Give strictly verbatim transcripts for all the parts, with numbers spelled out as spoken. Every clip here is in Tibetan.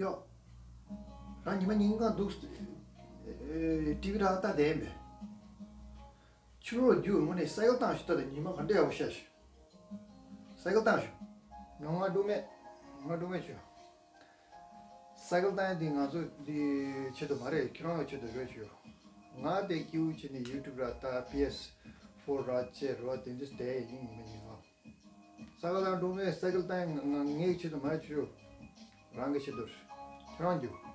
ཡོ། རང་ཉི་མ་ཉིན་གང་འདུག་ཊི་ཝི་རག་ལྟ་བསྡད་ཡིན་པས། ཕྱི་ལོགས་རྒྱུགས་དངོས་གནས་སའི་ཀལ་བཏང་ཞིག་ལྟ་དང་ཉི་མ་ག་འདྲ་ཡག་པོ་ཤར་ཤག་སའི་ཀལ་བཏང་ཤོག་ང་ང་སྡུག་མེད། ང་སྡུག་མེད་བྱོས། སའི་ཀལ་བཏང་ཡ་འདི་ང་ཚོ་འདི་ཆེད་དུ་མ་རེད། ཁྱོད་རང་ལ་ཆེད་དུ་རེད་བྱོས། ང་དེ་སྐྱིད་པོ་བྱས་ནས་ཡུ་ཊུབ་ར་ལྟ། པི་ཨེས་ཕོར་ར་བྱས་རོ་དེ་འདྲ་བསྡད་ཡིན་ཉི་མ་ཉིན་གང་། སའི་ཀལ་བཏང་སྡུག་མེད། སའི་ཀལ་བཏང་ཡ་ང་ངའི་ཆེད་དུ་མ་རེད་བྱོས། རང་གི་ཆེད་དུ་རེད། ཁྱོད་རང་རྒྱུགས།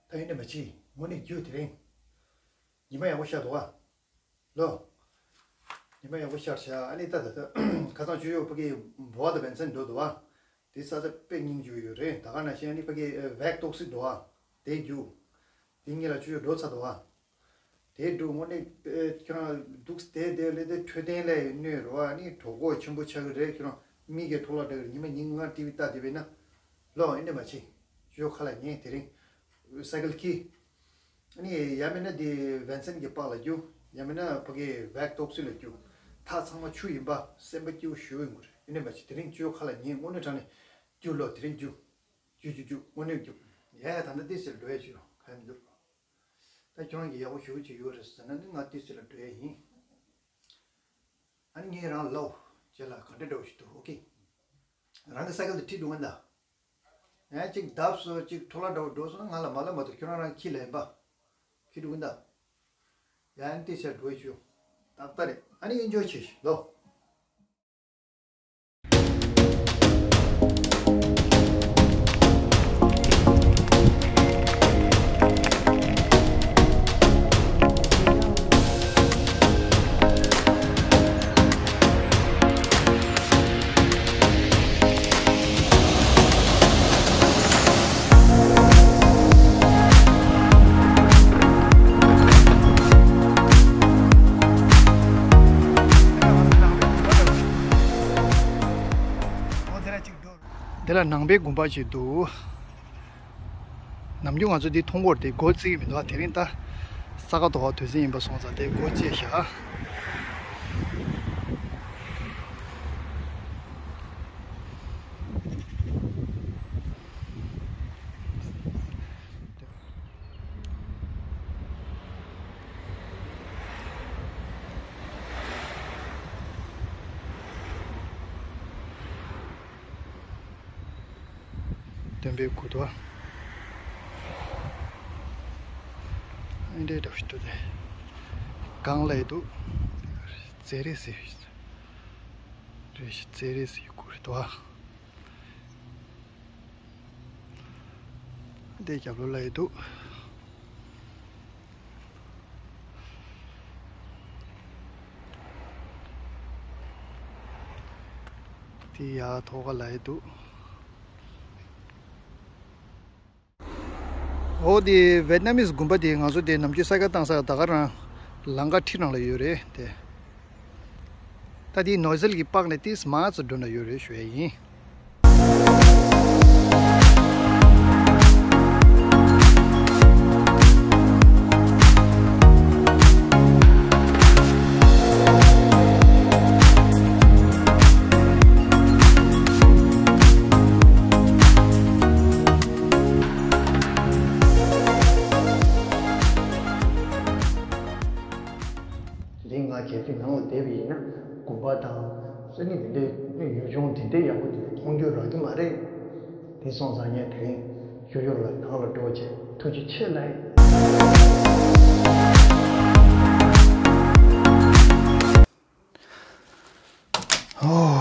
ད་ཡིན་ནས་མ་བྱེད། དངོས་གནས་རྒྱུགས། དེ་རིང་ཉི་མ་ཡག་པོ་ཤར་འདུག་ཨ། ལོ། ཉི་མ་ཡག་པོ་ཤར་ཤག་ཨ་ནི་ད་ད་ད་ཁ་སང་ཆུ་ཡོག་ཕ་གི་བོ་དང་བན་སན་འགྲོ་འདུག་ཨ། དེ་ས་ཆ་དཔེ་སྙིང་རྗེ་ཡོད་རེད། ད་ག་ནང་བཞིན་ཨ་ནི་ཕ་གི་ཝེག་ཏོག་སི་འདུག་ཨ། དེ་རྒྱུགས། དེ་ངེད་ལ་ཆུ་ཡོག་འགྲོ་ཚར་འདུག་ཨ། དེ་འགྲོ་དངོས་གནས་ཁྱོད་རང་འདུག་བསྡད་བསྡད་ལས་དེ་འཕྲོད་བསྟེན་ལས་ཡོད་ནོས་རོ་ཨ་ནི་གྲོད་ཁོག་ཆེན་པོ་ཆགས་ཀྱི་རེད། ཁྱོད་རང་མིག་གི་འཕྲོ་བརླག་འདྲ་གི་རེད། ཉི་མ་ཉིན་ལྔ་ཊི་ཝི་ལྟ་བསྡད་པས་ན། ལོ་ཨེ་འདྲ་མ་བྱེད། ཆུ་ཡོག་ཁ་ལ་ཉན། དེ་རིང་སའི་ཀལ་ཁྱེར། ཨ་ནི་ཡང་མིན་ན་དེ་བན་སན་གྱི་པགས་ལ་རྒྱུགས། ཡང་མིན་ན་ཕ་གི་ཝེག་ཏོག་སི་ལ་རྒྱུགས། ད་ཚང་མ་ཆུ་ཡིན་པ་སེམས་པ་སྐྱིད་པོ་ཞུ་ཡོང་གི་རེད། ཨེ་འདྲ་མ་བྱེད། དེ་རིང་ཆུ་ཡོག་ཁ་ལ་ཉན། དངོས་གནས་དྲང་གནས་རྒྱུགས། ལོ་དེ་རིང་རྒྱུགས། རྒྱུགས་རྒྱུགས་རྒྱུགས། དངོས་གནས་རྒྱུགས། ཡ་ཡ་ད་ལྟ་ཏི་སེར་འགྲོ་ཡ་ཆུ་ཡོག་ཁ་ཡ་མི་འདུག་ད་ཁྱོད་རང་གིས་ཡག་པོ་ཞུ་གི་ཡོད་རེད་ཟེར་ན་ནི་ང་ཏི་སེར་ལ་འགྲོ་ཡ་ཡིན། ཨ་ནི་ངས་རང་ལ་ལོ་རྗེས་ལ་ག་འདྲ་འདྲ་བོ་ཞིག་འདུག་ཨོ་ཁེ། རང་གི་སའི་ཀལ་དེ་ཁྲིད་འགྲོ་གིན་གདའ། ཡང་གཅིག་བརྡབས་སོང་། གཅིག་འཕྲོ་བརླག་འདྲ་བོ་འགྲོ་སོང་ན་ང་ལ་མ་ལབ་མ་གཏོགས་ཁྱོད་རང་རང་ཁྱེར་ལེན་པ། ཁྱེར་འགྲོ་གིན་གདའ། ཡང་ཏི་སེར་འགྲོ་ཡ་ཆུ་ཡོག་ཏག་ཏག་རེད། ཨ་ནི་ཨེན་ཇོའི་བྱེད་ཤིག་ལོ། འདི་ལ་ནང་པའི་དགོན་པ་ཅིག་འདུག་ནམ་རྒྱུན་ང་ཚོ་འདི་མཐོང་གི་ཡོད་རེད་དེ་སྒོ་བརྩི་གི་མི་འདུག་དེ་རིང་ད་ས་ག་ཟླ་བ་དུས་ཆེན་ཡིན་པ་སོང་ཙང་དེ་སྒོ་བརྩིས་བཞག་སྟོན་པའི་སྐུ་དོ། ཨེ་འདྲའི་འདྲ་བོ་ཞིག་འདུག་སྟེ། གང་ལ་ཡི་འདུག་རྩེ་རེ་ཟེར། རེ་ཞིག་རྩེ་རེ་ཟེར་སྐུ་རེད་དོ། དེ་རྒྱབ་ལོགས་ལ་ཡི་འདུག་དེ་ཡ་ཐོག་ཁ་ལ་ཡི་འདུག་འོ་དེ་ཝེད་ན་མིས་དགོན་པ་དེ་ང་ཚོ་དེ་ནམ་རྒྱུན་ས་ཀ་བཏང་ས་ད་ག་རང་ལམ་ཁ་འཁྲིས་ནང་ལ་ཡོད་རེད་དེ། ད་དེའི་ནོ་ཟེལ་གྱི་པགས་ནས་ཏིས་མར་ཙམ་འགྲོ་ན་ཡོད་རེད་ཞུ་ཡ་ཡིན། དེ་རིང་ང་གལ་སྲིད་ནང་ལ་བསྡད་པ་ཡིན་ན་དགོན་པ་དང་ས་གནས་དེ་འདྲའི་ཡུལ་ལྗོངས་དེ་འདྲའི་ཡག་པོ་དེ་མཐོང་རྒྱུ་རག་གི་མ་རེད། དེ་སོང་ཙང་ངས་དེ་རིང་ཞོར་ཞོར་ལ་ནང་ལ་འགྲོ་བྱས། ཐུགས་རྗེ་ཆེ་ལགས། ཨོ།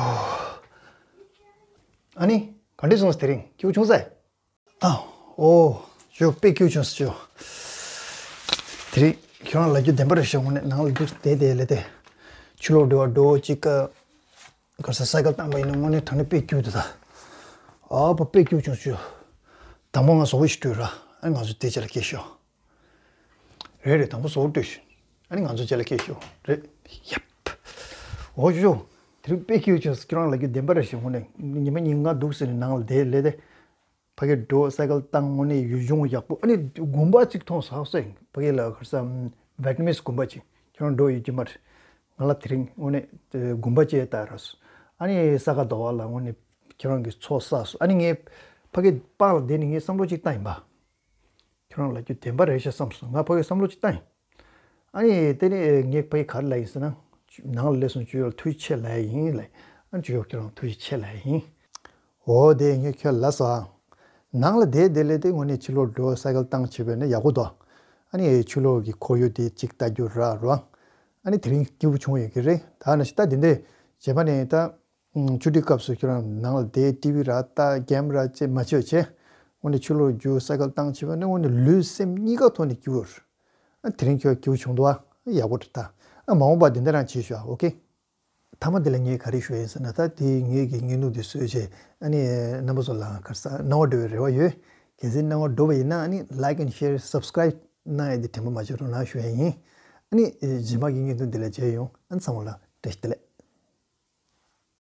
ཨ་ནི་ག་འདྲ་སོང་། དེ་རིང་སྐྱིད་པོ་བྱུང་ས། ཨ། ཨོ། ཇོ་དཔེ་སྐྱིད་བྱུང་སོང་ཇོ། དེ་རིང་ཁྱོད་རང་ལབ་རྒྱུ་བདེན་པ་རེད་ཤག་དངོས་གནས་ནང་ལ་འདུག་བསྡད་བསྡད་ལས་དེ། ཕྱི་ལོགས་འགྲོ་བ་འགྲོ་ཅིག་ག་ག་ས་སའི་ཀལ་བཏང་པ་ཡིན་ན་དངོས་གནས་དྲང་གནས་དཔེ་སྐྱིད་འདུག་ད། ཨ་ཕ་དཔེ་སྐྱིད་བྱུང་སོང་ཇོ། དང་པོ་ང་བཟོ་བོ་ཞིག་སྤྲོད་ར། ཨ་ང་ཚོ་དེ་རྗེས་ལ་སྐད་ཤོག་རེད་རེད། དང་པོ་བཟོ་བོ་སྤྲོད་ཤོག་ཨ་ནི་ང་ཚོ་རྗེས་ལ་སྐད་ཤོག་རེད། ཡབ། ཨོ་ཇོ་ཇོ། དེ་རིང་དཔེ་སྐྱིད་བྱུང་སོང་། ཁྱོད་རང་ལབ་རྒྱུ་བདེན་པ་རེད་ཤག་དངོས་གནས་ཉི་མ་ཉིན་གང་འདུག་ཟེར་ནས་ནང་ལ་བསྡད་ལས་དེ། ཕ་གིར་འགྲོ། སའི་ཀལ་བཏང་། དངོས་གནས་ཡུལ་ལྗོངས་ཡག་པོ། ཨ་ནི་དགོན་པ་གཅིག་མཐོང་སོང་ཟེར། ཕ་གི་ལ་ག་རེ་ཟེར། ཝེད་ན་མིས་དགོན་པ་གཅིག་ཁྱོད་རང་འགྲོ་ཡོད་ཀྱི་མ་རེད། ང་ལ་དེ་རིང་དངོས་གནས་དགོན་པ་གཅིག་ལྟ་རག་སོང་། ཨ་ནི་ས་ག་ཟླ་བ་ལ་དངོས་གནས་ཁྱོད་རང་གི་ཚོགས་བསགས་སོང་། ཨ་ནི་ངས་ ཕ་གི་པཱ་ལགས་དེ་ནི་ངས་བསམ་བློ་གཅིག་བཏང་ཡིན་པ། ཁྱོད་རང་ལབ་རྒྱུ་བདེན་པ་རེད་ཤག་བསམ་སོང་། ང་ཕ་གི་བསམ་བློ་གཅིག་བཏང་ཡིན། ཨ་ནི་དེ་ནི་ངས་ཕ་གི་ག་རེ་ལབ་ཡིན་ཟེར་ན། ནང་ལ་སླེབས་སོང་། ཇོ་ཡོར་ཐུགས་རྗེ་ཆེ་ལབ་ཡིན་ལབ། ཨ་ནི་ཇོ་ཡོར་ཁྱོད་རང་ཐུགས་རྗེ་ཆེ་ལབ་ཡིན། འོ་དེ་ངས་ཁྱོད་ལབ་སོང་། ནང་ལ་བསྡད་བསྡད་ལས་དེ་དངོས་གནས་ཕྱི་ལོགས་འགྲོ་སའི་ཀལ་བཏང་བྱས་པས་ན་ཡག་པོ་འདུག་ཨ་ནི་ཕྱི་ལོགས་ཀྱི་ཁོར་ཡུག་དེ་གཅིག་ལྟ་རྒྱུ་རག་རོགས། ཨ་ནི་དེ་རིང་སྐྱིད་པོ་བྱུང་ཡོད་ཀྱི་རེད། ད་ནི་ད་དེ་འདྲས་བྱས་པ་ནས་ད། ཨུམ། ཆུ་ཚོད་སྐབས་སུ་ཁྱོད་རང་ནང་ལ་བསྡད་ཊི་ཝི་ར་ལྟ་གེམ་ར་ཅེས་མ་བྱེད་བྱས། དངོས་གནས་ཕྱི་ལོགས་རྒྱུག་སའི་ཀལ་བཏང་བྱས་པ་ནི་དངོས་གནས་ལུས་སེམས་གཉིས་ཀ་ཐོག་ནས་སྐྱིད་པོ་རེད། ཨ་དེ་རིང་ཁྱོད་སྐྱིད་པོ་བྱུང་འདུག་ཨ་ཡག་པོ་འདུག་ད་ཨ་མ་འོངས་པ་འདི་འདྲ་རང་བྱེད་ཤོག་ཨོ་ཁེ། མཐའ་མ་འདི་ལ་ངས་ག་རེ་ཞུ་ཡིན་ཟེར་ན། ད་དེ་ངེད་ཀྱི་བརྙན་ཐུང་འདི་བཟོས་བྱས་ཨ་ནི་རྣམ་པ་ཚོ་ལའང་ག་རེ་ཟ་སྣང་བ་འགྲོ་བའི་རེ་བ་ཡོད། གལ་སྲིད་སྣང་བ་འགྲོ་བ་ཡིན་ན་ཨ་ནི་like and share subscribe གནང་ཡ་འདི་དྲན་པ་མ་བརྗེད་རོགས་གནང་ཞུ་ཡ་ཡིན། ཨ་ནི་རྗེས་མ་གི་བརྙན་ཐུང་འདི་ལ་མཇལ་ཡོང་། ཨ་ནི་ཚང་མ་ལ་བཀྲ་ཤིས་བདེ་ལེགས།